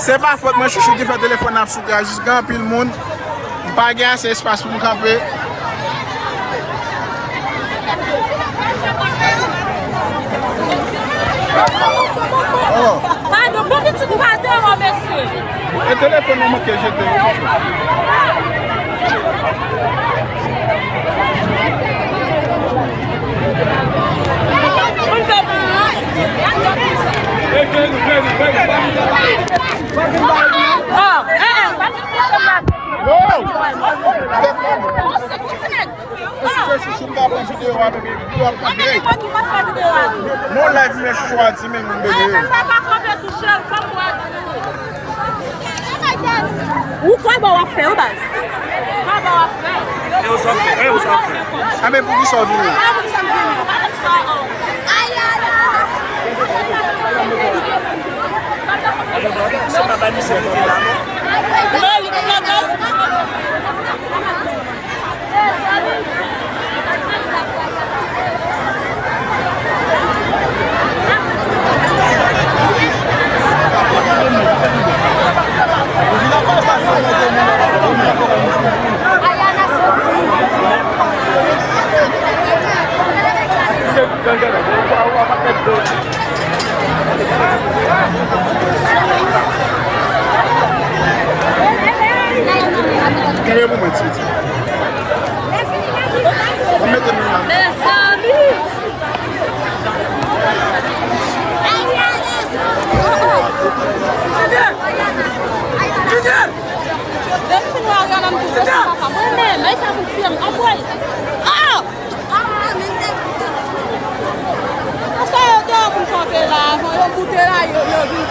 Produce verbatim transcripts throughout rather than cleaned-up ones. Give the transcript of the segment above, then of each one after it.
Se pa fòt mwen, chouchou, ki fè telefòn nan ap souke a, jis gen anpil moun. M pa gen ase espas pou m kanpe. Oh. Padon, bon pitit m pa devan, mesye. E telefòn nan manke jete. Oh, eh, eh, pa di m sa. Yo! Mesye, chouchou, m pa pran videyo a, bebe. Videyo a ap kanpe. Non, live, men chouchou a di, men moun, bebe. Ou kòman w ap fè, wi, baz? Kòman w ap fè? E ou sa w fè? E ou sa w fè? A, men poukisa w vini? A, poukisa m vini? Ou pa konn sa, oh. Se pa bay misye kote la, non? Non, li te la baz. Kenbe pou mwen, ti, ti. Mwen mete men la. Mezanmi! Depi fin wè Ariana m tou gwo sou papa mwen menm, ay sa pou tiye m, anmwey! Ah! Sa yo deyò pou m kanpe la, avan yo goute la, yo, yo vin.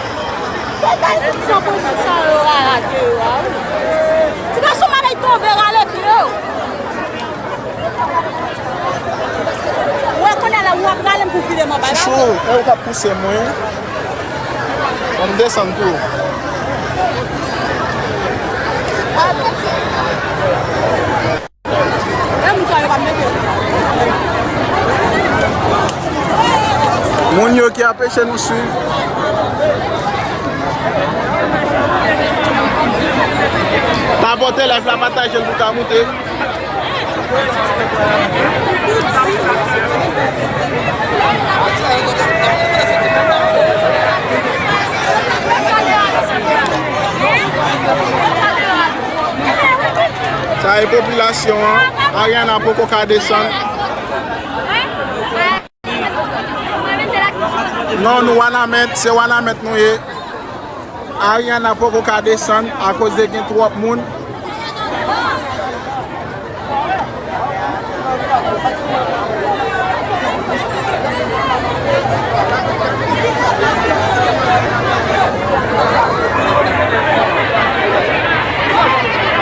Se bay pou pran prensip sa yo arake yo a, wi. Ti gason m annik tonbe rale pye w. Ou wè kounye a la, ou ap rale m pou vire m anba la. Chouchou, e ou k ap pouse mwen. An m desann tou. Moun yo ki anpeche nou swiv. Tapote live la, pataje l pou ka moute. Sa e popilasyon an. Ariana poko ka desann. Non, nou Wanament, se Wanament nou ye. Ariana poko ka desann akoz de gen twòp moun.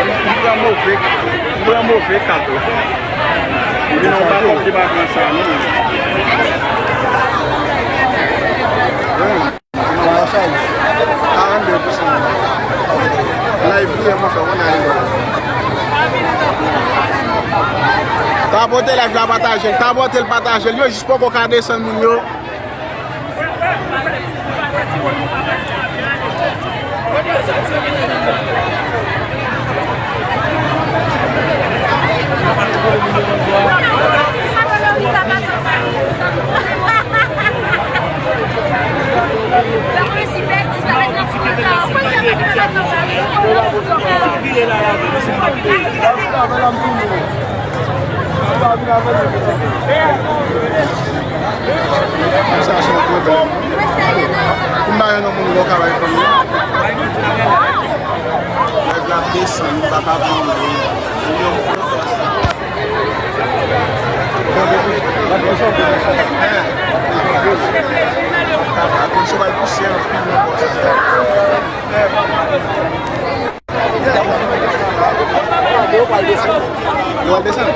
M pran move, m pran move kat la. Epi nan yon bagay ki pa pran sa, non. Karannde pou san. Live li, mwen fè, mwen live. Tapote live la, pataje l. Tapote l, pataje l. Yo jis poko ka desann moun yo. Sa se yon pwoblèm. Pou m ba yo nan moun yo ka bay fanmi. Live la ap desann, papa pran moun. Yon pwoblèm. Bon, bon, bon. Yo ap desann.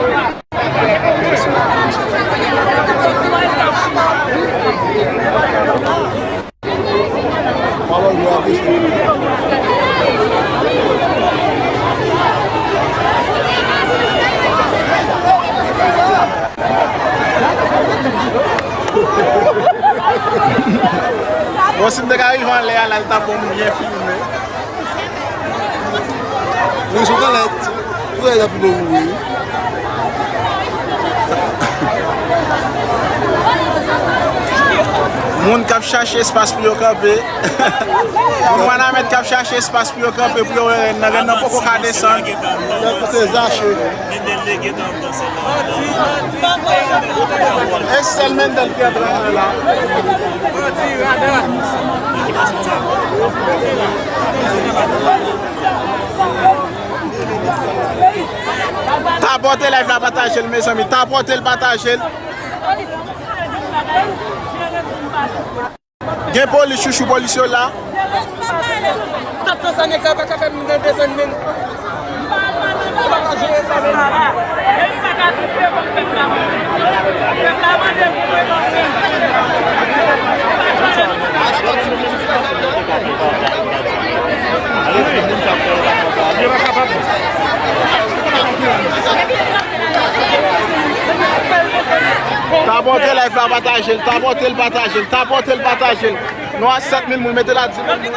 Bon, si m te ka rive anlè a la, l t ap bon m byen filme. Wi, sou kalèt. Wi, l ap bon wi. Moun k ap chache espas pou yo kanpe. Moun anmèt k ap chache espas pou yo kanpe, pou yo wè rèn nan. Rèn nan poko ka desann. Lè kote Zache. E sèl Mendel ki antre la. Tapote live la, pataje l, mezanmi. Tapote l, pataje l. Gen polis, chouchou, polis yo la. Tank sa nèg sa pa ka fè m desann menm. Ou pa ka jere sa menm. Tapote live la, pataje l, tapote l, pataje l, tapote l, pataje l. Nou a sèt mil moun, mete la di mil moun.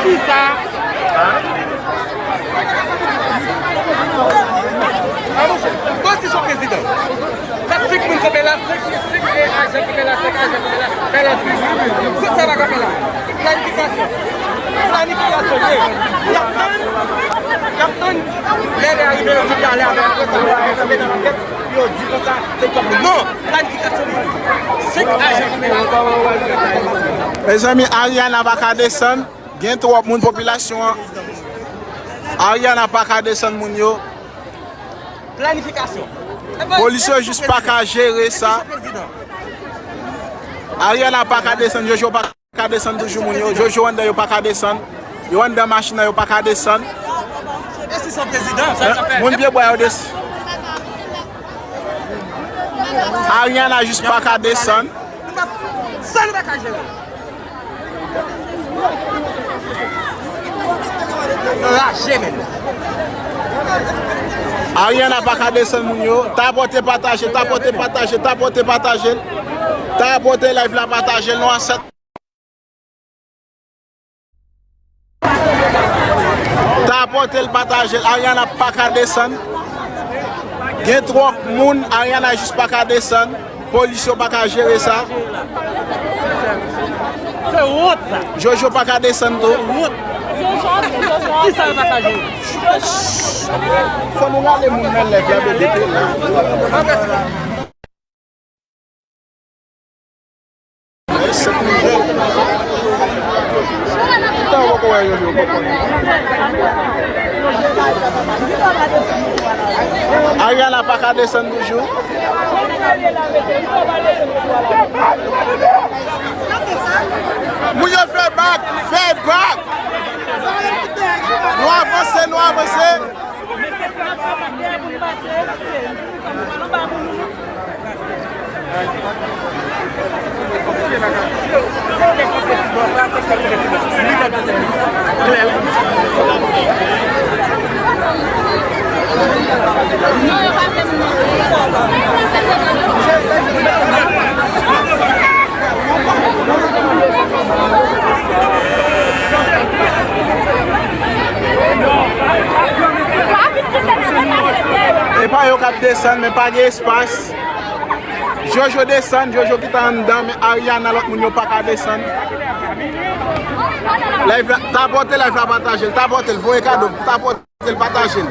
Kisa? Bon, si son prezidan. Fè senk moun kanpe la, senk, senk, eh, ajan kanpe la, senk ajan kanpe la, fè lòt. Tout sa va kanpe la. Planifikasyon. Planifikasyon, ye. Y ap tann, y ap tann. Lè lè a rive, yo di talè avè apre sa, yo kanpe nan lakèt, yo di konsa, se kòb. Non, planifikasyon, li. Senk ajan kanpe la. Mezanmi, Ariana pa ka desann. Gen twòp moun popilasyon an. Ariana pa ka desann moun yo. Planifikasyon. Polis yo jis pa ka jere sa. Ariana pa ka desann, Jojo pa ka desann toujou moun yo. Jojo anndan yo pa ka desann. Yo anndan machin nan yo pa ka desann. Moun pye bwa yo desann. Ariana jis pa ka desann. Sa nou pa ka jere. Raje men. Ariana pa ka desann moun yo. Tapote pataje, tapote pataje, tapote pataje. Tapote live la pataje, nou a sèt. Tapote l, pataje l. Ariana pa ka desann. Gen twòp moun, Ariana jis pa ka desann. Polis yo pa ka jere sa. Se wont sa. Jojo pa ka desann tou. Se wont. Kisa l pa ka jere? Fò nou rale moun nan lèv la, bebe. Ariana pa ka desann toujou. Moun yo fè bak, fè bak. Nou avanse, nou avanse. E pa yo k ap desann, men pa gen espas. Jojo desann, Jojo ki ta anndan, men Ariana, lòt moun yo pa ka desann. Live la, tapote live la, pataje l, tapote l, voye kado, tapote l, pataje l.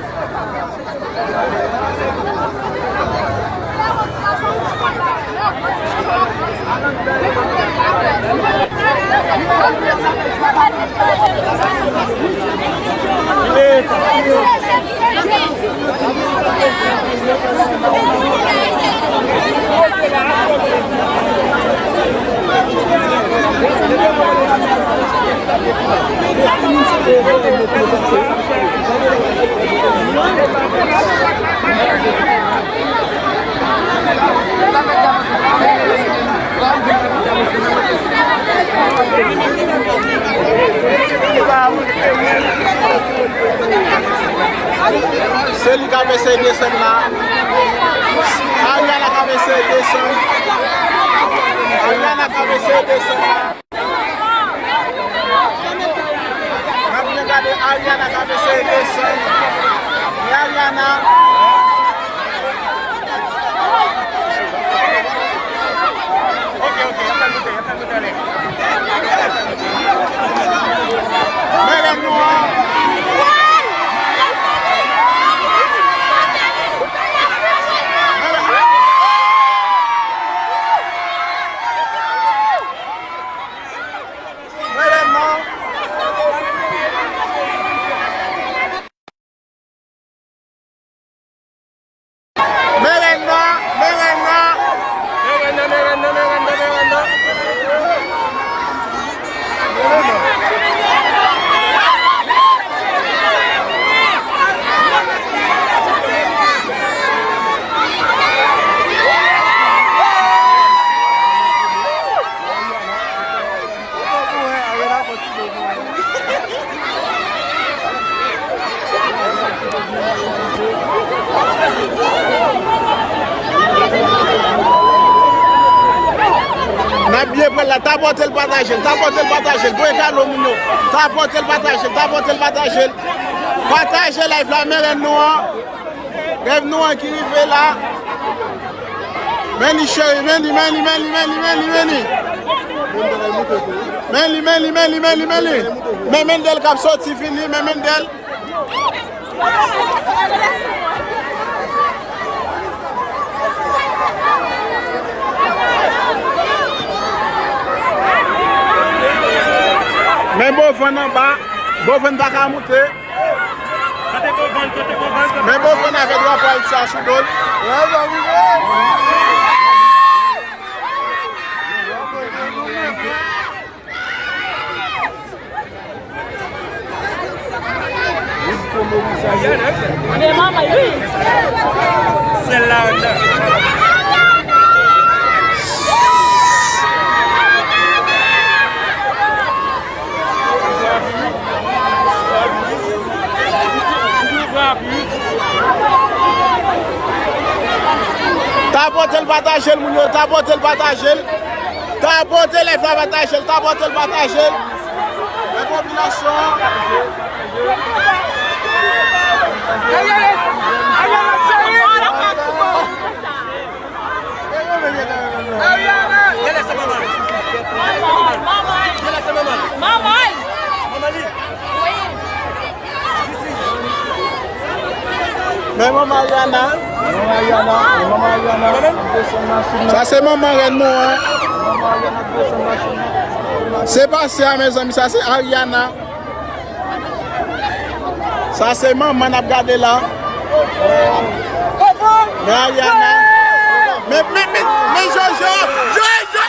Se li k ap eseye desann la. Ariana k ap eseye desann. Ariana k ap eseye desann la. N ap byen gade Ariana k ap eseye desann. Men Ariana. Ok, ok, y ap fè l moute, y ap fè l moute ale. Men rèn nou an. Men rèn nan. Men rèn nan, men rèn nan. Men rèn nan, men rèn nan, men rèn nan, men rèn nan. N ap byen pran l la, tapote l, pataje l, tapote l, pataje l, voye kado moun yo, tapote l, pataje l, tapote l, pataje l, pataje live la, men rèn nou an. Rèv nou an ki rive la. Men li cheri, men li, men li, men li, men li, men li, men li. Men li, men li, men li, men li, men li. Men Mendel k ap soti vini, men Mendel. Men Bovan anba, Bovan pa ka moute. Kote Bovan, kote Bovan, kote Men Bovan avè drapo Ayiti a sou do l. Men manman, wi. Sèl la anndan. Tapote l, pataje l, moun yo, tapote l, pataje l. Tapote live la, pataje l, tapote l, pataje l. Men popilasyon an. Manman! Manman! Manman! Men manman Ariana. Manman Ariana, men manman Ariana ap desann machin nan. Sa se manman rèn nou an. Manman Ariana ap desann machin nan. Se pase a, mezanmi, sa se Ariana. Sa se manman n ap gade la. Men Ariana. Men, men, men, men Jojo. Jojo.